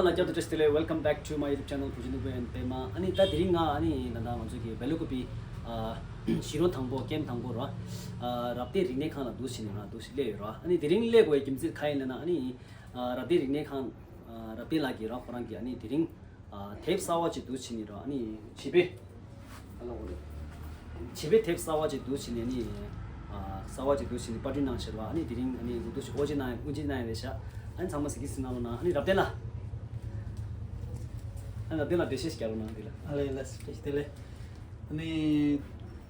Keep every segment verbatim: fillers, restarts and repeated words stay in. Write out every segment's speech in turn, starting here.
ལ་བསྐྱར་དུ་བཀྲ་ཤིས་བདེ་ལེགས། Welcome back to my YouTube channel བུ་ཆུང་ནོར་བུ་ཨེན་པད་མ། ཨ་ནི་ད་དེ་རིང་ང་ཨ་ནི་ད་ལྟ་ང་ཚོ་གི་སྦེལ་ཀོབ་པི་ཨ་གཞིས་གྲོང་དང་པོ་ཀེམ་དང་པོ་ར་ཨ་རབ་བརྟན་རིག་གནས་ཁང་ལ་འདུག་ཕྱིན་ནས་ར་འདུག་སླེབས་ཡོད་ར། ཨ་ནི་དེ་རིང་སླེབས་དགོས་རྒྱུ་མཚན་ག་ཡིན་ལབ་ན། ཨ་ནི་ཨ་རབ་བརྟན་རིག་གནས་ཁང་ཨ་རབ་བརྟན་ལགས་ཀྱིས་ར་ཁོ་རང་གིས་ཨ་ནི་དེ་རིང་ཨ་དེབ་གསར་བ་ཅིག་འདུག་ཕྱིན་ནས་ར། ཨ་ནི་བྱིས་པའི་ཨ་ལ་འོ་རེད། བྱིས་པའི་དེབ་གསར་བ་ཅིག་འདུག་ཕྱིན་ནས་ནི། ཨ་གསར་བ་ཅིག་འདུག་ཕྱིན་ནས་པར་སྐྲུན་གནང་ཕྱིར་བ། ཨ་ནི་དེ་རིང་ཨ་ནི་འུ་ཐུག་ཞིག་ཨོ་ཅི་གནང་ཡ་དབུ་འབྱེད་གནང་ཡ་རེད་ཤག་ཨ་ནི་ཚང་མ་གཟིགས་གཟིགས་གནང་རོགས་གནང་། ཨ་ནི་རབ་བརྟན་ལགས། ཨ་ནི་རབ་བརྟན་ལགས་འགྲེལ་བཤད་ཞིག་རྒྱག་རོགས་གནང་། དེ་ལ། ཨ་ལེ་ལགས་སོ། བཀྲ་ཤིས་བདེ་ལེགས། ཨ་ནི་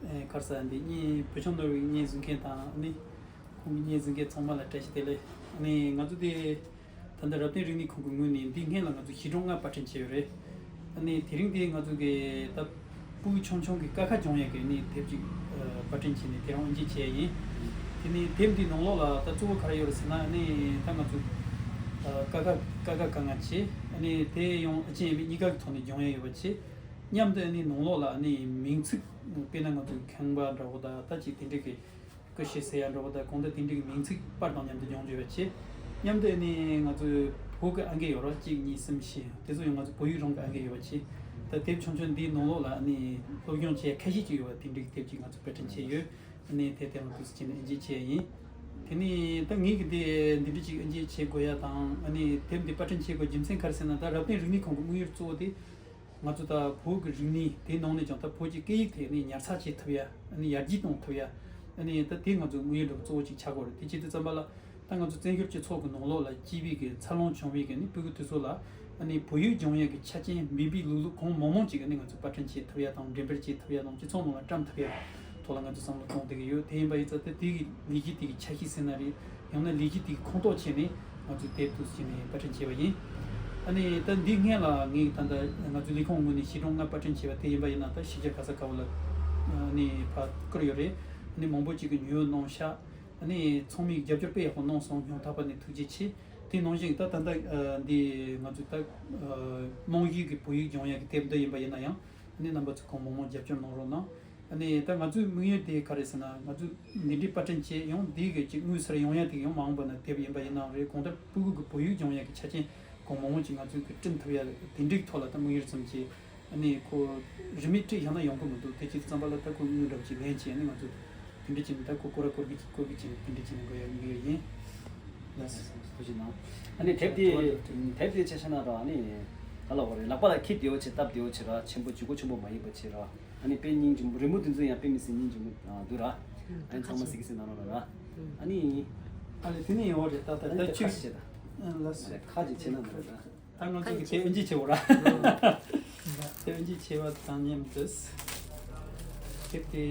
ཨེ་ག་རེ་ཟེར། འདི་བརྙན་བུ་ཆུང་ནོར་བུའི་བརྙན་བཟོ་མཁན་དང་། ཨ་ནི་ཁོང་གི་བརྙན་བཟོ་མཁན་ཚང་མ་ལ་བཀྲ་ཤིས་བདེ་ལེགས། ཨ་ནི་ང་ཚོ་དེ་ད་ལྟ་རབ་བརྟན་རིག་གནས་ཁང་གི་ངོས་ནས་འདི་སྔོན་ལ་ང་ཚོ་གཞིས་གྲོང་ལྔ་པར་སྐྲུན་བྱས་ཡོད་རེད། ཨ་ནི་དེ་རིང་དེ་ང་ཚོ་གི་ད་ཕྲུ་གུ་ཆུང་ཆུང་གི་ཀ་ཁ་སྦྱོང་ཡས་ཀྱི་ནི་དེབ་ཅིག་ཨ་པར་སྐྲུན་བྱས་ནས་དེ་རང་དབུ་འབྱེད་བྱས་ཡིན། དེ་ནི་དེབ་འདིའི་ནང་ལོགས་ལ་ད་གཙོ་བོ་ག་རེ་ཡོད་རེད་ཟེར་ན། ཨ་ནི་ད་ང་ཚོ་ཨ་ཀ་ཁ་ཀ་ཁ་ག་ང་བྱས། ཨ་ནི་དེ་ཡང་ཨ་ཅེ་ཡིན་པའི་གཉིས་ཀ་གི་ཐོག་ནས་སྦྱོང་ཡས་ཡོད་པ་བྱས། མཉམ་དུ་ཨ་ནི་ནང་ལོགས་ལ་ཨ་ནི་མིང་ཚིག་དཔེར་ན་ང་ཚོ་ཁང་པ་འདྲ་བོ་དང་ད་ཅིག་དེ་འདྲ་གི་སྐུ་ཞབས་ཟེར་ཡ་འདྲ་བོ་དང་གང་ལྟར་དེ་འདྲའི་མིང་ཚིག་པར་དང་མཉམ་དུ་སྦྱོང་རྒྱུ་ཡོད་པ་བྱས། མཉམ་དུ་ཨ་ནི་ང་ཚོའི་བོད་ཀྱི་ཨང་ཀི་ཡོད་རེད། གཅིག་གཉིས་གསུམ་བཞི། དེ་ཚོ་ཡང་ང་ཚོ་བོད་ཡིག་རང་གི་ཨང་ཀི་ཡོད་པ་བྱས། ད་དེབ་ཆུང་ཆུང་འདིའི་ནང་ལོགས་ལ་ཨ་ནི་སློབ་སྦྱོང་བྱེད་ཡ་ཁ་ཤས་ཅིག་ཡོད་པ་དེ་འདྲའི་དེབ་ཅིག་ང་ཚོ་པར་སྐྲུན་བྱས་ཡོད། ཨ་ནི་དེ་དེ་རང་དུས་སུ་བྱས་ནས་དབུ་འབྱེད་བྱས་ཡིན། དེ་ནི་ད་ངེད་ཀྱི་འདི་འདི་འདྲ་ཅིག་དབུ་འབྱེད་བྱེད་དགོས་ཡ་དང་། ཨ་ནི་དེབ་འདི་པར་སྐྲུན་བྱེད་དགོས་རྒྱུ་མཚན་ག་རེ་ཟེར་ན། ད་རབ་བརྟན་རིག་གནས་ཁང་གི་དམིགས་ཡུལ་གཙོ་བོ་དེ། ང་ཚོ་ད་བོད་ཀྱི་རིག་གནས་དེའི་ནང་ནས་ཀྱང་ད་བོད་ཀྱི་སྐད་ཡིག་དེ་ནི་ཉར་ཚགས་བྱེད་ཐུབ་ཡ། ཨ་ནི་ཡར་རྒྱས་གཏོང་ཐུབ་ཡ། ཨ་ནི་ད་དེ་ང་ཚོའི་དམིགས་ཡུལ་འདྲ་བོ་གཙོ་བོ་ཅིག་ཆགས་ཀྱི་ཡོད་རེད། དེ་བྱེད་དུས་ཙམ་པ་ལ་ད་ང་ཚོ་བཙན་བྱོལ་སྤྱི་ཚོགས་ཀྱི་ནང་ལོགས་ལ་སྐྱེས་པའི་གི་འཚར་ལོངས་བྱུང་བའི་གི་ནི་སྤུ་གུ་དེ་ཚོ་ལ་ཨ་ནི་བོད་ཡིག་སྦྱོང་ཡ་གི་ཆ་རྐྱེན་མིན་པའི་ལུགས་ལུགས་གང་མང་མང་ཅིག་ཨ་ནི་ང་ཚོ་པར་སྐྲུན་བྱེད་ཐུབ་ཡ་དང་འགྲེམས་སྤེལ་བྱེད་ཐུབ་ཡ་དང་སྤྱི་ཚོགས་ནང་ལ་བཀྲམ་ཐུབ་ཡ་ཐོག་ལ་ང་ཚོ་བསམ་བློ་གཏོང་བསྡད་ཀྱི་ཡོད། དེ་ཡིན་པ་ཡིན་ཙང་ད་དེ་གི་ལས་གཞི་དེ་གི་ཆ་ཤས་ཟེར་ན་རེད། ཡང་ན་ལས་གཞི་དེའི་ཁོངས་གཏོགས་བྱས་ནས་ང་ཚོས་དེབ་འདུག་སེ་བྱས་ནས་པར་སྐྲུན་བྱས་པ་ཡིན། ཨ་ནི་ད་འདི་སྔོན་ལ་ངས་ད་ལྟ་ང་ཚོའི་ལས་ཁུངས་ངོས་ནས་གཞིས་གྲོང་ལྔ་པར་སྐྲུན་བྱས་པ་དེ་ཡིན་པ་ཡིན་ན། ད་ཕྱི་རྒྱལ་ག་ས་ག་བ་ལ་ཨ་ནི་ཕར་བསྐུར་ཡོད་རེད། ཨ་ནི་མང་པོ་ཅིག་གིས་ཉོས་གནང་ཤག་ཨ་ནི་ཚང་མས་རྒྱབ་སྐྱོར་དཔེ་ཡག་པོ་གནང་སོང་། སྙིང་ཐག་པ་ནས་ཐུགས་རྗེ་ཆེ། དེ་ནང་བཞིན་ད་ད་ལྟ་ཨ་འདི་ང་ཚོའི་ད་ཨ་རྨང་གཞི་གི་བོད་ཡིག་སྦྱོང་ཡག་གི་དེབ་འདི་ཡིན་པ་ཡིན་ན་ཡང་། ཨ་ནི་རྣམ་པ་ཚོ་གང་མང་མང་རྒྱབ་སྐྱོར་གནང་རོགས་གནང་། ཨ་ནི་ད་ང་ཚོའི་དམིགས་ཡུལ་དེ་ག་རེ་ཟེར་ན། ང་ཚོས་འདི་འདྲའི་པར་སྐྲུན་བྱས་ཡང་འདི་གི་ཅིག་དངོས་སུ་ཡོང་ཡ་དེ་ཡང་མ་འོངས་པ་ན་དེབ་ཡིན་པ་ཡིན་ནའང་རེད། གང་ལྟར་སྤུ་གུ་གི་བོད་ཡིག་སྦྱོང་ཡ་གི་ཆ་རྐྱེན་གང་མང་མང་ཅིག་ང་ཚོས་གི་བསྐྲུན་ཐུབ་ཡ་དེ་འདྲའི་ཐོག་ལ་ད་དམིགས་ཡུལ་བརྩམས་བྱས། ཨ་ནི་ཁོ་རིན་མེད་སྤྲད་བཞག་ན་ཡོང་གི་མི་འདུག་དེ་བྱས་ཙམ་པ་ལ་ད་ཁོ་དངུལ་འདྲ་བོ་ཅིག་ལེན་བྱས། ཨ་ནི་ང་ཚོས་དེ་འདྲ་བྱས་ནས་ད་ཁོ་སྐོར་ར་སྐོར་གི་སྐོར་གི་བྱས་ནས་དེ་འདྲ་བྱས་ནས་འགྲོ་ཡ་དམིགས་ཡུལ་ཡིན། ལགས་སོ། ཐུགས་རྗེ་གནང་། ཨ་ནི་དེབ་དེ་དེབ་དེ་ཆ་བཞག་ན་ར། ཨ་ནི་ག་ལབ་དགོས་རེད། ལག་པ་ལ་འཁྱེར་བདེ་བོ་བྱས། སྟབས་བདེ་བོ་བྱས་ར། ཆེན་པོ་ལྗིད་ཁོག་ཆེན་པོ་མ་ཡིན་པ་བྱས་ར། ཨ་ནི་དཔེ་སྙིང་རྗེ་མོ། རི་མོ་དེ་ཚོ་ཡང་དཔེ་མི་སྲིད་སྙིང་རྗེ་མོ་འདུག་ར། ཨ་ནི་ཚང་མ་གཟིགས་གཟིགས་གནང་རོགས་གནང་ར། ཨ་ནི། ཨ་ལེ་དེ་ནས་ཡོང་བ་རེད། ད་ད་ཨ་ནི་ད་ད་ཁ་ཅིག་ཅིག་བྱེད་ད། ལགས་སོ། ཨ་ལེ་ཁ་ཅིག་བྱེད་ན་འདུག་ར། ད་ང་ཚོ་གི་དེབ་དབུ་འབྱེད་བྱེད་དགོས་ར། དེབ་དབུ་འབྱེད་བྱེད་པ་དང་མཉམ་དུ། དེབ་དེ་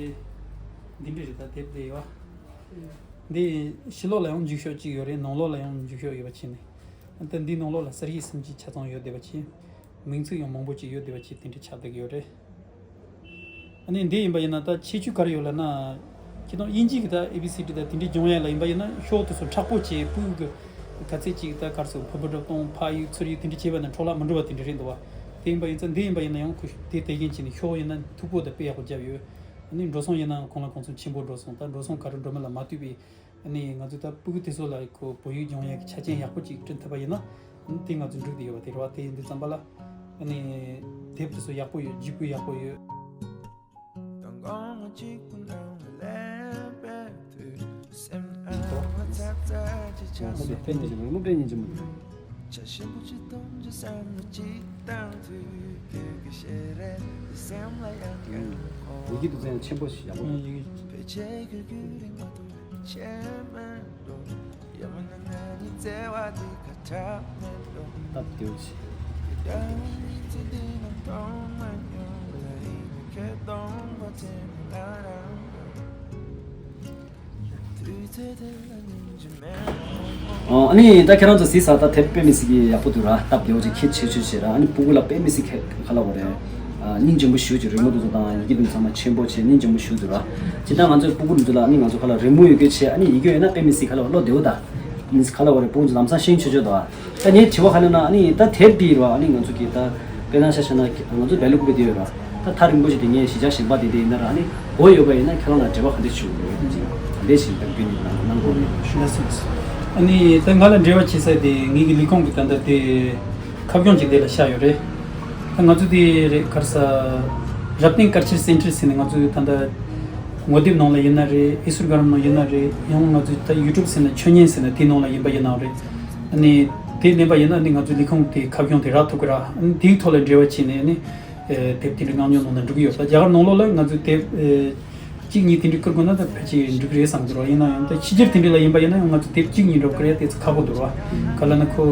འདི་འདྲ་རེད། ད་དེབ་དེ་ཡོད། འདི་ཕྱི་ལོགས་ལ་ཡང་འཇུག་ཤོག་ཅིག་ཡོད་རེད། ནང་ལོགས་ལ་ཡང་འཇུག་ཤོག་ཡོད་པ་བྱས་ནས། ད་འདི་ནང་ལོགས་ལ་གསར་ཞིབ་གསུམ་གྱི་ཆ་ཚང་ཡོད་བསྡད་པ་བྱས། མིང་ཚིག་ཡང་མང་པོ་ཅིག་ཡོད་བསྡད་པ་བྱས། དེ་འདྲ་ཆགས་བསྡད་ཀྱི་ཡོད་རེད། ཨ་ནི་འདི་ཡིན་པ་ཡིན་ན་ད་ཁྱད་ཆོས་ག་རེ་ཡོད་ལབ་ན། ཁྱེད་རང་དབྱིན་ཇི་གི་ད་ཨེ་བི་སི་ཌི་ད་དེ་འདྲའི་སྦྱོང་ཡ་ལ་ཡིན་པ་ཡིན་ན་ཤོག་དེ་ཚོ་མཁྲེགས་པོ་བྱས། སྤུ་གུ་གི་ག་ཚད་ཅིག་ད་ག་རེ་ཟེར། ཕུར་བུ་འདྲ་གཏོང་། ཕ་ཡིག་ཚུར་ཡིག་དེ་འདྲ་བྱས་པ་ན་འཕྲོ་བརླག་མི་འགྲོ་བ་དེ་འདྲ་རེད་འདུག་བ། དེ་ཡིན་པ་ཡིན་ཙང་འདི་ཡིན་པ་ཡིན་ན་ཡང་ཁོ་དེ་དེ་བཞིན་བྱས་ནས་ཤོག་ཡིན་ན་མཐུག་པོ་དང་དཔེ་ཡག་པོ་བརྒྱབ་ཡོད། ཨ་ནི་འགྲོ་སོང་ཡིན་ན་གང་ལ་གང་འཚམ་ཆེན་པོ་འགྲོ་སོང་། ད་འགྲོ་སོང་ག་རེ་འགྲོ་མིན་ལ་མ་ལྟོས་པའི། ཨ་ནི་ང་ཚོ་ད་སྤུ་གུ་དེ་ཚོ་ལ་ཁོ་བོད་ཡིག་སྦྱོང་ཡག་གི་ཆ་རྐྱེན་ཡག་པོ་ཅིག་བསྐྲུན་ཐུབ་པ་ཡིན་ན། ཨ་ནི་དེ་ང་ཚོ་འགྲིག་བསྡད་ཡོད་པ་དེ་རེད་བ། དེ་ཡིན་དུས་ཙམ་པ་ལ། ཨ་ནི་དེབ་དེ་ཚོ་ཡག་པོ་ཡོད། ལྗིད་པོ་ཡག་པོ་ཡོད། ཡི་གེ་དེ་ཚོ་ཡང་ཆེན་པོ་ཞིག་ཡག་པོ། ཡི་གེ། སྟབས་བདེ་བོ་བྱས། ཨ་ནི་ད་ཁྱེད་རང་ཚོ་གཟིགས་ས། ད་དེབ་དཔེ་མི་སྲིད་ཀྱི་ཡག་པོ་འདུག་ར། སྟབས་བདེ་བོ་བྱས། ཁྱད་ཆོས་ཆོས་བྱས་ར། ཨ་ནི་སྤུ་གུ་ལ་དཔེ་མི་སྲིད་ཁ་ལབ་དགོས་རེད། ཨ་སྙིང་རྗེ་མོ་ཞེ་པོ་ཅིག་རི་མོ་དེ་ཚོ་དང་ཡི་གེ་དེ་ཚང་མ་ཆེན་པོ་བྱས། སྙིང་རྗེ་མོ་ཞེ་པོ་འདུག་ར། ཇི་ལྟར་ང་ཚོའི་སྤུ་གུ་དེ་ཚོ་ལ་ཨ་ནི་ང་ཚོ་ཁ་ལ་རི་མོ་ཡོད་མཁན་བྱས། ཨ་ནི་ཡི་གེ་ཡོད་ན་དཔེ་མི་སྲིད་ཁ་ལ་བློ་བདེ་བོ་ད། མི་སྲིད་ཁ་ལ་བ་རེད། སྤུ་གུ་ཚོ་ལམ་སང་ཤེས་ཆོག་ཆོག་ད། ད་ངའི་དྲི་བ་ག་རེ་ན། ཨ་ནི་ད་དེབ་འདི་ར། ཨ་ནི་ང་ཚོ་གི་ད་དཔེར་ན་ཆ་བཞག་ན་ང་ཚོ་སྦེལ་ཀོབ་པི་དེ་ཡོད་ར། ད་ཐག་རིང་པོ་ཞིག་དེ་ངས་གཞིས་ཆགས་གཞན་པ་དེ་དེ་ཡིན་ན་ར། ཨ་ནི་སྒོ་ཡོད་པ་ཡིན་ན་ཁྱེད་རང་ལ་འབྲེལ་བ་ག་འདྲས་བྱེད་དགོས་རེད། ག་འདྲས་ཞིག་ད་རྒྱུན་ནས་གནང་གནང་དགོས་རེད། ལགས་སོ། ཨ་ནི་ད་ང་ལ་འབྲེལ་བ་བྱེད་ས་དེ་ངེད་ཀྱི་ལས་ཁུངས་ཀྱི་ད་ལྟ་དེ། ཁ་སྐྱོང་ཅིག་དེ་ལ་བཞག་ཡོད་རེད། ད་ང་ཚོ་དེ་རེད་ག་རེ་ཟ། རབ་བརྟན་ཀལ་ཅར་སེན་ཊར་ཟེར་ནས་ང་ཚོའི་ད་ལྟ་ངོ་དེབ་ནང་ལ་ཡིན་ན་རེད། ཨི་སུར་གྷ་རམ་ནང་ཡིན་ན་རེད། ཡང་ང་ཚོའི་ད་ཡུ་ཊུབ་ཟེར་ན་ཆོས་ཉན་ཟེར་ན་དེའི་ནང་ལ་ཡིན་པ་ཡིན་ནའང་རེད། ཨ་ནི་དེ་མིན་པ་ཡིན་ན་ཨ་ནི་ང་ཚོའི་ལས་ཁུངས་དེའི་ཁ་སྐྱོང་དེ་རག་ཐུབ་ཀྱི་ར། ཨ་ནི་དེའི་ཐོག་ལ་འབྲེལ་བ་བྱས་ནས་ཨ་ནི་དེབ་དེ་འདྲའི་མངགས་ཉོ་གནང་ན་འགྲིག་གི་ཡོད། ད་རྒྱ་གར་ནང་ལོགས་ལ་ང་ཚོའི་དེབ་གཅིག་གཉིས་དེ་འདྲའི་བསྐུར་དགོས་ན་ད་ཕལ་ཆེར་འགྲིག་གི་རེད་བསམ་གྱི་རེད། ཡིན་ན་ཡང་ད་ཕྱི་རྒྱལ་དེ་འདྲའི་ལ་ཡིན་པ་ཡིན་ན་ཡང་ང་ཚོ་དེབ་གཅིག་གཉིས་འདྲ་བོ་བསྐུར་ཡ་དེ་ཚོ་ཁག་པོ་འདུག་ར། ག་ལ་ན་ཁོ་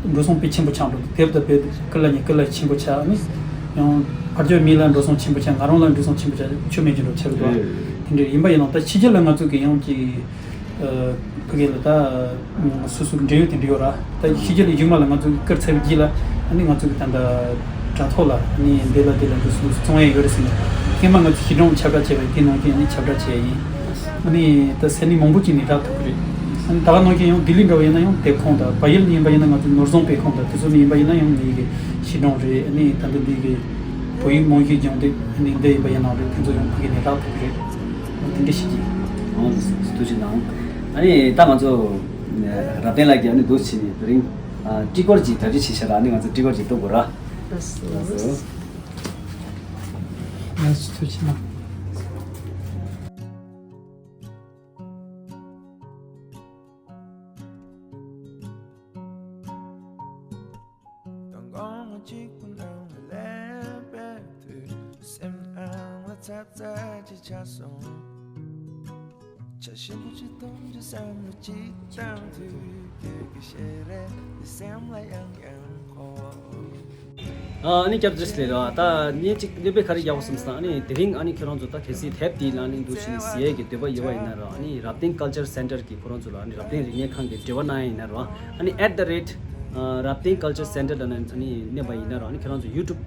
འགྲོ་སོང་དཔེ་ཆེན་པོ་ཆགས་འགྲོ་འདུག་དེབ་ད་དཔེ་ཀུན་ལ་ཉེ་ཀུན་ལ་ཆེན་པོ་ཆགས། ཨ་ནི་ཡང་ཕར་ཕྱོགས་མི་ལ་འགྲོ་སོང་ཆེན་པོ་ཆགས། ང་རང་ལ་འགྲོ་སོང་ཆེན་པོ་ཆགས། ཆོ་མེད་ཀྱི་འགྲོ་ཆགས་འདུག་ར། དེ་འདྲའི་ཡིན་པ་ཡིན་ན་ད་ཕྱི་རྒྱལ་ལ་ང་ཚོ་གི་ཡང་གི་ཕ་གི་ལ་ད་སོ་སོ་འབྲེལ་ཡོད་དེ་འདྲ་ཡོད་ར། ད་ཕྱི་རྒྱལ་ལ་ཡུལ་མ་ལ་ང་ཚོ་བསྐུར་ཚར་བའི་རྗེས་ལ་ཨ་ནི་ང་ཚོ་གི་ད་ད་དྲ་ཐོག་ལ་ཨ་ནི་འདི་ལ་འདི་ལ་འདི་སུ་བཙོང་ཡས་ཡོད་རེད་ཟེར་ནས་ཧེ་མ་ང་ཚོ་གཞིས་གྲོང་ཁྱབ་བསྒྲགས་བྱས་པ་ཡིན། དེ་ནང་བཞིན་ཨ་ནི་ཁྱབ་བསྒྲགས་བྱས་ཡིན། ཨ་ནི་ད་ས་གནས་མང་པོ་ཅིག་ནས་རག་ཐུབ་ཀྱི་རེད། ཨ་ནི་ད་ག་ནང་བཞིན་ཡང་ལྡི་ལི་འདྲ་བ་ཡིན་ན་ཡང་དེབ་ཁང་དང་། བལ་ཡུལ་ནས་ཡིན་པ་ཡིན་ན་ང་ཚོ་ནོར་བཟང་དཔེ་ཁང་དང་དེ་ཚོ་ནས་ཡིན་པ་ཡིན་ན་ཡང་ངེད་ཀྱི་གཞིས་གྲོང་རེད། ཨ་ནི་ད་ལྟ་འདི་གི་བོད་ཡིག་རྨང་གཞིའི་སྦྱོང་དེབ་ཨ་ནི་འདི་ཡིན་པ་ཡིན་ནའང་རེད། དེ་ཚོ་ཡང་ཕ་གི་ནས་རག་ཐུབ་ཀྱི་རེད། དེ་འདྲ་ཞིག་གིས། ཨོ་ཐུགས་རྗེ་གནང་། ཨ་ནི་ད་ང་ཚོ་རབ་བརྟན་ལགས་ཀྱིས་ཨ་ནི་འདུག་བྱས་ནས་དེ་རིང་ཨ་སྤྲི་གོར་ཅིག་གྲ་སྒྲིག་བྱས་ཤག་ར། ཨ་ནི་ང་ཚོ་སྤྲི་གོར་ཅིག་གཏུབ་དགོས་ར། ལགས་སོ། ལགས་སོ། ཐུགས་རྗེ་གནང་། དང་གོང་གཅིག་པུ་ནང་ལ་སླེབས་པའི་དུས། སེམས་ནང་ལ་ཚ་ཚ་ཅིག་ཆགས་སོང་། ཆ་ཞིམ་པོ་ཅིག་འཐུང་རྒྱུ་བསམ་བློ་ཅིག་བཏང་དུས། ཁྱོད་ཀྱི་ཞལ་རས་འདི་སེམས་ལ་ཡང་ཡང་འཁོར། ཨ་ནི་བསྐྱར་དུ་ལས་ར། ད་ངས་ཅིག་སློབ་དཔོན་ག་རེ་རྒྱག་དགོས་བསམ་སོང་། ཨ་ནི་དེ་རིང་ཨ་ནི་ཁྱེད་རང་ཚོ་ད་གལ་སྲིད་དེབ་དེའི་ནང་ནས་འདུག་བྱས་ནས་གཟིགས་ཡས་ཀྱི་འདོད་པ་ཡོད་པ་ཡིན་ན་ར། ཨ་ནི་རབ་བརྟན་ཀལ་ཅར་སེན་ཊར་གྱི་ཁོ་རང་ཚོ་ལ་ཨ་ནི་རབ་བརྟན་རིག་གནས་ཁང་གི་འབྲེལ་བ་གནང་ཡས་ཡིན་ན་ར། ཨ་ནི་at the rate རབ་བརྟན་ཀལ་ཅར་སེན་ཊར་ལབ་ནས་ཨ་ནི་གནོན་པ་ཡིན་ན་ར། ཨ་ནི་ཁྱེད་རང་ཚོ་ཡུ་ཊུབ།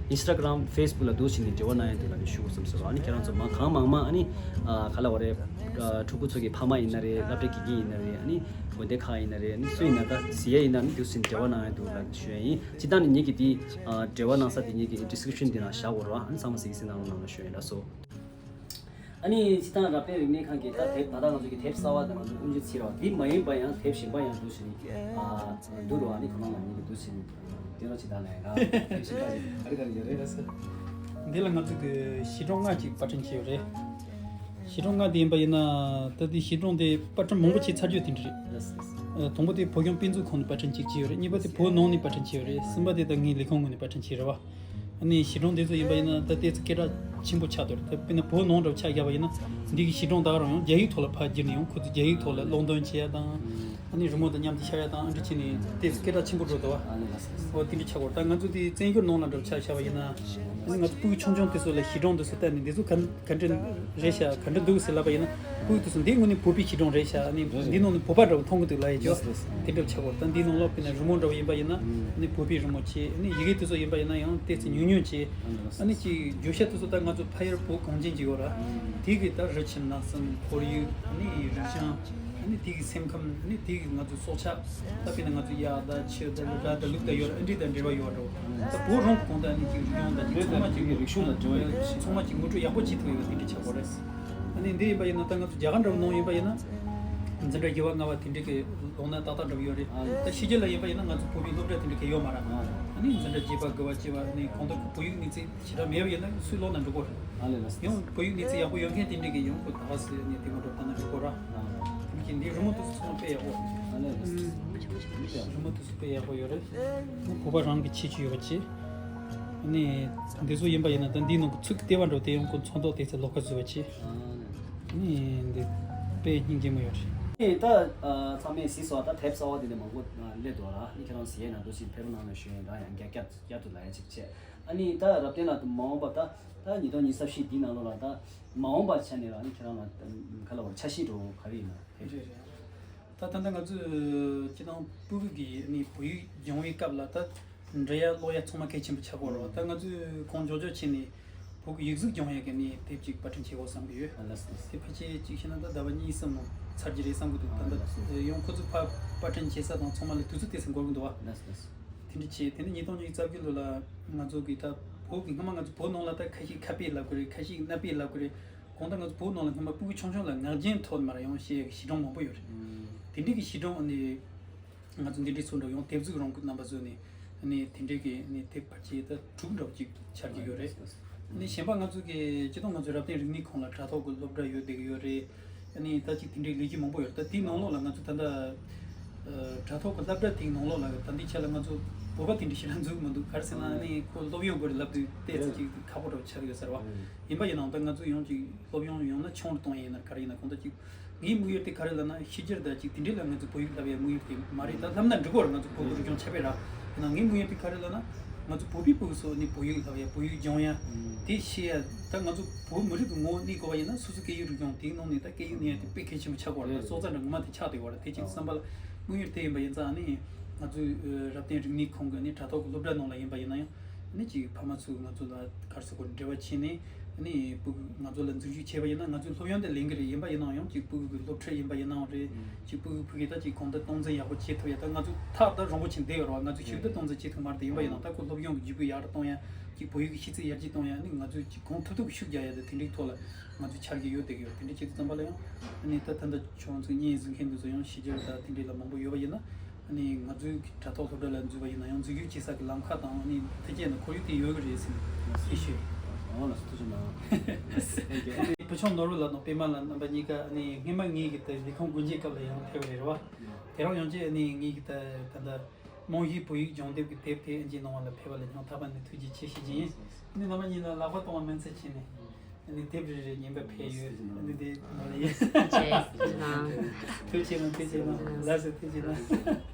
ཨིན་སི་ཊ་གྷ་རམ། ཕེ་སི་བུག་ལ་འདུག་བྱས་ནས་འབྲེལ་བ་གནང་ཡས་འདུག་ལབ་ནས་ཞུ་དགོས་བསམ་སོང་ར། ཨ་ནི་ཁྱེད་རང་ཚོ་མ་གང་མང་མང་ཨ་ནི་ཨ་ག་ལབ་དགོས་རེད། ཨ་ཕྲུ་གུ་ཚོ་གི་ཕ་མ་ཡིན་ན་རེད། སློབ་གྲྭ་དགེ་རྒན་ཡིན་ན་རེད། ཨ་ནི་དགོན་སྡེ་ཁག་ཡིན་ན་རེད། ཨ་ནི་སུ་ཡིན་ན་ད་གཟིགས་ཡས་ཡིན་ན་ཨ་ནི་འདུག་བྱས་ནས་འབྲེལ་བ་གནང་ཡས་འདུག་ལབ་ནས་ཞུ་ཡས་ཡིན། སྤྱིར་བཏང་ནས་ངེད་ཀྱི་དེ་ཨ་འབྲེལ་བ་གནང་ས་དེ་ངེད་ཀྱི་ཌི་སི་ཀི་རི་ཤན་འདི་ནང་བཞག་དགོས་ར། ཨ་ནི་ཚང་མ་གཟིགས་གཟིགས་གནང་རོགས་གནང་ཞུ་ཡས་ཡིན། ལགས་སོ། ཨ་ནི་སྤྱིར་བཏང་རབ་བརྟན་རིག་གནས་ཁང་གི་ད་དེབ་ད་ལྟ་ང་ཚོ་གི་དེབ་གསར་བ་དང་ང་ཚོ་དབུ་འབྱེད་བྱས་ར་བ། འདི་མ་ཡིན་པ་ཡང་དེབ་གཞན་པ་ཡང་འདུག་བྱས་ནས་ཨ་འདུག་ར། ཨ་ནི་ཁོ་རང་ལ་ངེད་ཀྱི་འདུག་བྱས་ནས་སྟོན་རོགས་བྱེད་དང་ལབ་ཡ་ར། དེབ་གཞན་པ་ཞིག་ག་རེ་ག་རེ་ཡོད་རེད་ལགས་སོ། འདི་ལ་ང་ཚོ་གི་གཞིས་གྲོང་ལྔ་ཅིག་པར་སྐྲུན་བྱས་ཡོད་རེད། གཞིས་གྲོང་ལྔ་དེ་ཡིན་པ་ཡིན་ན་ད་ལྟའི་གཞིས་གྲོང་དེ་པར་སྐྲུན་མང་པོ་བྱས་ཚར་རྒྱུ་དེ་འདྲ་རེད། ལགས་སོ། ཨ་དང་པོ་དེ་བོད་ལྗོངས་དཔེ་མཛོད་ཁང་ནས་པར་སྐྲུན་གཅིག་བྱས་ཡོད་རེད། གཉིས་པ་དེ་བོད་ནང་ནས་པར་སྐྲུན་བྱས་ཡོད་རེད། གསུམ་པ་དེ་ད་ངའི་ལས་ཁུངས་ངོས་ནས་པར་སྐྲུན་བྱས་རེད་བ། ཨ་ནི་གཞིས་གྲོང་དེ་ཚོ་ཡིན་པ་ཡིན་ན་ད་ལྟའི་ཚོ་སྐད་གྲགས་ཆེན་པོ་ཆགས་འདུག་རེད། ད་དཔེར་ན་བོད་ནང་འདྲ་བོ་ཆ་བཞག་པ་ཡིན་ན་འདི་གི་གཞིས་གྲོང་ད་ག་རང་ཡང་རྒྱ་ཡིག་ཐོག་ལ་ཕར་བསྒྱུར་ནས་ཡང་ཁོ་ཚོ་རྒྱ་ཡིག་ཐོག་ལ་ཀློག་འདོན་བྱེད་ཡ་དང་། ཨ་ནི་རི་མོ་དང་མཉམ་དུ་ཤར་ཡ་དང་། ཨ་འདྲ་བྱས་ནས་དེ་སྐད་གྲགས་ཆེན་པོ་འགྲོ་འདུག་བ། ཨ་ནི་ལགས་སོ། འོ་དེ་འདྲ་ཆགས་ཀྱི་ཡོད་རེད། ད་ང་ཚོ་དེ་བཙན་བྱོལ་ནང་ལ་འདྲ་བོ་ཆ་བཞག་པ་ཡིན་ན། ཨ་ནི་ང་ཚོ་སྤུ་གུ་ཆུང་ཆུང་དེ་ཚོ་ལ་གཞིས་གྲོང་དེ་ཚོ་བལྟས་ནས་འདི་ཚོ་ག་ག་འདྲ་རེད་ཤག་ག་འདྲ་འདུག་ཟེར་ལབ་པ་ཡིན་ན། སྤུ་གུ་དེ་ཚོ་འདི་དངོས་གནས་བོད་པའི་གཞིས་གྲོང་རེད་ཤག་ཨ་ནི་འདི་ནང་ནས་བོད་པ་འདྲ་བོ་མཐོང་གི་འདུག་ལབ་ཡ་ཅིག་ཡོད། ལགས་སོ། དེ་འདྲ་བོ་ཆགས་ཀྱི་ཡོད་རེད། ད་འདིའི་ནང་ལོགས་དཔེར་ན་རི་མོ་འདྲ་བོ་ཡིན་པ་ཡིན་ན། ཨ་ནི་བོད་པའི་རི་མོ་ཅིག་ཨ་ནི་ཡི་གེ་དེ་ཚོ་ཡིན་པ་ཡིན་ན་ཡང་ཏོག་ཙམ་ཉུང་ཉུང་ཅིག་ཨ་ནི་ཅིག་བརྗོད་བྱ་དེ་ཚོ་ད་ང་ཚོ་ཕ་ཡུལ་བོད་གངས་ཅན་གྱི་ཡོད་ར། དེ་གི་ད་རི་ཁྱིམ་ནགས་གསེབ་ཁོར་ཡུག་ཨ་ནི་རིགས་ཞེན། ཨ་ནི་དེ་གི་སེམས་ཁམས། ཨ་ནི་དེ་གི་ང་ཚོའི་སྲོག་ཆགས། ད་དཔེར་ན་ང་ཚོ་གཡག་དང་ཁྱི་དང་རི་དྭགས་དང་ལུག་དང་ཡོད་ར། ཨ་འདྲ་དང་འབྲེལ་བ་ཡོད་ར། ད་བོད་རང་གི་གོང་དུ་ཨ་ནི་ཅིག་རིག་གཞུང་དང་ཅིག་ཚང་མ་ཅིག་རིག་གཞུང་ལ་འབྲེལ་བ་ཡོད། ཚང་མ་ཅིག་ངོ་སྤྲོད་ཡག་པོ་བྱེད་ཐུབ་ཡོད་པ་དེ་འདྲ་ཆགས་ཀྱི་ཡོད་རེད། ཨ་ནི་འདི་ཡིན་པ་ཡིན་ན་ད་ང་ཚོ་རྒྱ་གར་འདྲ་བོ་ནང་ཡིན་པ་ཡིན་ན། འཛིན་གྲྭ་བརྒྱད་པ་ལྔ་པ་དེ་འདྲ་གི་ཀློག་ན་ཏག་ཏག་འདྲ་བོ་ཡོད་རེད། ད་ཕྱི་རྒྱལ་ལ་ཡིན་པ་ཡིན་ན་ང་ཚོ་བོད་པའི་སློབ་གྲྭ་དེ་འདྲ་གི་ཡོད་མ་རེད། ཨ་ནི་འཛིན་གྲྭ་བརྒྱད་པ་དགུ་པ་བཅུ་པ་ནས་གང་ལྟར་བོད་ཡིག་གནས་ཚད་ཞེ་དྲག་མེད་པ་ཡིན་ན་སུས་ཀློག་ན་འགྲིག་གི་རེད། ཨ་ལས་ལགས་སོ། ཡང་བོད་ཡིག་གནས་ཚད་ཡག་པོ་ཡོད་མཁན་དེ་འདྲ་གི་ཡང་ཁོ་ད་ག་སེ་ནས་དེ་མ་འགྲོ་ད་ན་འགྲིག་གི་རེད། ཨ་ལས། དེ་འདྲ་གི་འདི་རི་མོ་དེ་ཚོ་ཚང་མ་དཔེ་ཡག་པོ། ཨ་ལས་ལགས་སོ། རི་མོ་དེ་ཚོ་དཔེ་ཡག་པོ་ཡོད་རེད། ཁོ་བོད་པ་རང་གི་ཁྱད་ཆོས་ཡོད་པ་ཅིག་ཨ་ནི་འདི་ཚོ་ཡིན་པ་ཡིན་ན་ད་འདིའི་ནང་གི་ཚིག་ལྟེ་བ་འདྲ་བོ་དེ་ཡང་ཁོ་ཚོན་མདོག་དེ་ཚོ་ལོགས་ཀ་བཟོས་པ་ཅིག་ཨ་ནི་འདི་དཔེ་སྙིང་རྗེ་མོ་ཡོད་རེད། ཨེ་ད་ཚང་མས་གཟིགས་སོང་། ད་དེབ་གསར་བ་དེ་འདྲ་མང་པོ་སླེབས་འདུག་ར། ཨ་ནི་ཁྱེད་རང་གཟིགས་ཡས་ནང་འདུག་སེ་ཕེབས་རོགས་གནང་ལབ་ཞུ་ཡིན། ད་ཡང་བསྐྱར་བསྐྱར་བསྐྱར་དུ་ལབ་ཡ་ཅིག་བྱས། ཨ་ནི་ད་རབ་བརྟན་ལགས་དང་མ་འོངས་པ་ད་ད་ཉིས་སྟོང་ཉི་ཤུ་རྩ་བཞི་འདིའི་ནང་ལོགས་ལ་ད་མ་འོངས་པ་ཆ་ནས་ར། ཨ་ནི་ཁྱེད་རང་ལ་ག་ལབ་དགོས་རེད། འཆར་གཞི་འདྲ་བོ་ག་རེ་ཡིན་ན་ཕེབས། རེད་རེད། ད་ད་ལྟ་ང་ཚོས་སྤྱིར་བཏང་སྤུ་གུ་གི་ཨ་ནི་བོད་ཡིག་སྦྱོང་བའི་སྐབས་ལ་ད་འབྲི་ཡ་ཀློག་ཡ་ཚང་མ་གལ་ཆེན་པོ་ཆགས་ཀྱི་ཡོད་རེད་བ། ད་ང་ཚོས་གང་མགྱོགས་མགྱོགས་བྱས་ནས་བོད་ཀྱི་ཡིག་གཟུགས་སྦྱོང་ཡ་གི་ཨ་ནི་དེབ་ཅིག་པར་སྐྲུན་བྱེད་དགོས་བསམ་གྱི་ཡོད། ཨ་ལགས་སོ། དེ་ཕལ་ཆེར་ཅིག་བྱས་ན་ད་ཟླ་བ་གཉིས་གསུམ་ནང་ཚར་གྱི་རེད་བསམ་གྱི་འདུག་ད་ཨ་ལས་ལགས་སོ། ད་ཡང་ཁོ་ཚོ་ཕར་པར་སྐྲུན་བྱེད་ས་དང་ཚང་མ་ལ་དུས་ཚོད་དེ་ཚོ་འགོར་གྱི་འདུག་བ། ལགས་སོ་ལགས་སོ། དེ་འདྲ་བྱས། དེ་ནས་ཉིས་སྟོང་ཉི་ཤུ་རྩ་བརྒྱད་ལོ་ལ་ང་ཚོ་གི་ད་བོད་ཀྱི་སྔ་མ་ང་ཚོ་བོད་ནང་ལ་ད་ཁ་ཤས་ཁ་དཔེ་ལབ་དགོས་རེད། ཁ་ཤས་གནའ་དཔེ་ལབ་དགོས་རེད། གང་ལྟར་ང་ཚོ་བོད་ནང་ལ་སྔོན་མ་སྤུ་གུ་ཆུང་ཆུང་ལ་ངག་རྒྱུན་ཐོག་ནས་མར་ཡང་བཤད་ཡག་གི་གཞིས་གྲོང་མང་པོ་ཡོད་རེད། ཨུམ། དེ་འདྲའི་གི་གཞིས་གྲོང་ནས་ང་ཚོ་འདི་འདྲའི་ཚོ་འདྲ་ཡང་དེབ་གཟུགས་རང་གི་རྣམ་པ་བཟོས་ནས་ ནི་དེ་འདྲའི་གི་ནི་དེབ་ཕལ་ཆེར་ད་དྲུག་འདྲ་བོ་ཅིག་ཆགས་ཀྱི་ཡོད་རེད། ནི་གཞན་པ་ང་ཚོ་གི་སྤྱི་བཏང་ང་ཚོའི་རབ་བརྟན་རིག་གནས་ཁང་ལ་དྲ་ཐོག་གི་སློབ་གྲྭ་ཡོད་བསྡད་ཀྱི་ཡོད་རེད། ནི་ད་ཅིག་དེ་འདྲའི་ལས་གཞི་མང་པོ་ཡོད་རེད། ད་དེའི་ནང་ལོགས་ལ་ང་ཚོ་ད་ལྟ་ཨ་དྲ་ཐོག་གི་སློབ་གྲྭ་དེའི་ནང་ལོགས་ལ་ད་ལྟའི་ཆ་ལ་ང་ཚོ་བོད་པ་དེ་འདྲ་ཞེ་དྲག་འཛུལ་མི་འདུག་ག་རེ་ཟེར་ན་ནི་ཁོ་སློབ་ཡོན་དགོས་རེད་ལབ་དུས་ཏོག་ཙམ་ཅིག་ཁག་པོ་འདྲ་བོ་ཆགས་ཀྱི་ཡོད་ཟེར་བ། ཡིན་པ་ཡིན་ནའང་ད་ང་ཚོ་ཡང་ཅིག་སློབ་ཡོན་ཡང་ན་ཆུང་རུ་གཏོང་ཡ་ཡིན་ན་ག་རེ་ཡིན་ན་གང་ལྟར་ཅིག་ངའི་དམིགས་ཡུལ་དེ་ག་རེ་ལབ་ན་ཕྱི་རྒྱལ་དང་ཅིག་དེ་འདྲའི་ལ་ང་ཚོ་བོད་ཡིག་བསླབ་ཡའི་དམིགས་ཡུལ་དེ་མ་རེད། ད་བསླབ་ན་འགྲིག་གི་རེད། ང་ཚོ་བོད་ཀྱི་རིག་གཞུང་ཁྱབ་པས་ར། ཡིན་ན་ངའི་དམིགས་ཡུལ་དེ་ག་རེ་ལབ་ན་ང་ཚོ་བོད་པའི་ཕྲུ་གུ་ཚོ་ནི་བོད་ཡིག་བསླབ་ཡ་བོད་ཡིག་སྦྱོང་ཡ་དེ་ཤེས་ཡ། ད་ང་ཚོ་བོད་མི་རིགས་ཀྱི་ངོ་བོ་གནས་དགོས་པ་ཡིན་ན་སོ་སོ་སྐད་ཡིག་རིག་གཞུང་དེའི་ནང་ནས་ད་སྐད་ཡིག་གནས་ཡ་དེ་དཔེ་གལ་ཆེན་པོ་ཆགས་དགོས་རེད། ད་སྲོག་རྩ་འདྲ་ངོ་མ་དེ་ཆགས་བསྡད་ཡོད་རེད། དེ་ཅིག་བསམ་པ་ལ་དམིགས་ཡུལ་དེ་ཡིན་པ་ཡིན་ཙང་ནི་ང་ཚོའི་ཨ་རབ་བརྟན་རིག་གནས་ཁང་གི་ནི་དྲ་ཐོག་གི་སློབ་གྲྭ་ནང་ལ་ཡིན་པ་ཡིན་ན་ཡང་། ནི་ཅིག་ཕ་མ་ཚོས་ང་ཚོ་ལ་ག་རེ་ཟེར་དགོས་རེད། འབྲེལ་བ་བྱས་ནས་ནི་ཕྲུ་གུ་ང་ཚོ་ལ་འཛུལ་ཞུགས་བྱས་པ་ཡིན་ན་ང་ཚོའི་སློབ་ཡོན་དེ་ལེན་གི་རེད། ཡིན་པ་ཡིན་ནའང་ཡང་ཅིག་ཕྲུ་གུ་གི་སློབ་ཁྲིད་ཡིན་པ་ཡིན་ནའང་རེད། ཅིག་ཕྲུ་གུ་ཕྲུ་གུ་ད་ཅིག་གང་ལྟར་སྟངས་འཛིན་ཡག་པོ་བྱེད་ཐུབ་ཡ། ད་ང་ཚོ་ཐག་ད་རིང་པོ་ཕྱིན་བསྡད་ཡོད་རེད་བ། ང་ཚོས་ཞིབ་ཏུ་སྟངས་འཛིན་བྱེད་ཐུབ་མ་རེད། ཡིན་པ་ཡིན་ནའང་ད་ཁོ་སློབ་ཡོན་གྱི་རྒྱུ་སྤུས་ཡར་གཏོང་ཡ། ཅིག་བོད་ཡིག་གི་ཤེས་ཚད་ཡར་རྒྱས་གཏོང་ཡ། ནི་ང་ཚོས་ཅིག་གང་ཐུབ་ཐུབ་ཤུགས་རྒྱག་ཡ་དེ་དེ་འདྲའི་ཐོག་ལ་ང་ཚོས་འཆར་གཞི་ཡོད་བསྡད་ཀྱི་ཡོད། དེ་འདྲ་བྱེད་དུས་ཙམ་པ་ལ་ཡང་ནི་ད་ད་ལྟ་ཁྱོད་ཚོ་བརྙན་གཟིགས་མཁན་དེ་ཚོ་ཡང་ཕྱི་རྒྱལ་དང་དེ་འདྲའི་ལ་མང་པོ་ཡོད་པ་ཡིན་ན། ཨ་ནི་ང་ཚོའི་དྲ་ཐོག་སློབ་གྲྭ་ལ་འཛུལ་བ་ཡིན་ན་ཡང་འཛུལ་ཞུགས་བྱེད་ས་ཀྱི་ལམ་ཁ་དང་ཨ་ནི་ཐུགས་རྗེ་ཆེ་ན་ཁོར་ཡུག་དེ་ཡོད་ཀྱི་རེད་ཟེར་ནས་ཐུགས་རྗེ་ཆེ། འོ་ལགས་སོ། ཐུགས་རྗེ་གནང་། བུ་ཆུང་ནོར་བུ་ལགས་དང་པད་མ་ལགས་རྣམ་པ་གཉིས་ཀ་ཨ་ནི་སྔོན་མ་ངེད་ཀྱི་ད་ལས་ཁུངས་སྒོ་འབྱེད་སྐབས་ལ་ཡང་ཕེབས་པ་རེད་བ། དེ་རིང་ཡང་ཅིག་ཨ་ནི་ངེད་ཀྱི་ད་ད་ལྟ་རྨང་གཞིའི་བོད་ཡིག་སྦྱོང་དེབ་ཀྱི་དེབ་དེ་ཨ་ནི་གནང་བ་ལ་ཕེབས་པ་ལ་སྙིང་ཐག་པ་ནས་ཐུགས་རྗེ་ཆེ་ཞུ་རྒྱུ་ཡིན། ཨ་ནི་རྣམ་པ་གཉིས་ལ་ལག་པ་གཏོང་བ་མིན་ཚད་བྱས་ནས། ཨ་ནི་དེབ་རེ་རེ་ཉན་པ་ཕེབས་ཡོད། ཨ་ནི་དེ་ནང་ལ་ཡིན། ཐུགས་རྗེ་ཆེ་གནང་། ཐུགས་རྗེ་ཆེ་གནང་། ཐུགས་རྗེ་ཆེ་གནང་། ལགས་སོ། ཐུགས་རྗེ་གནང་།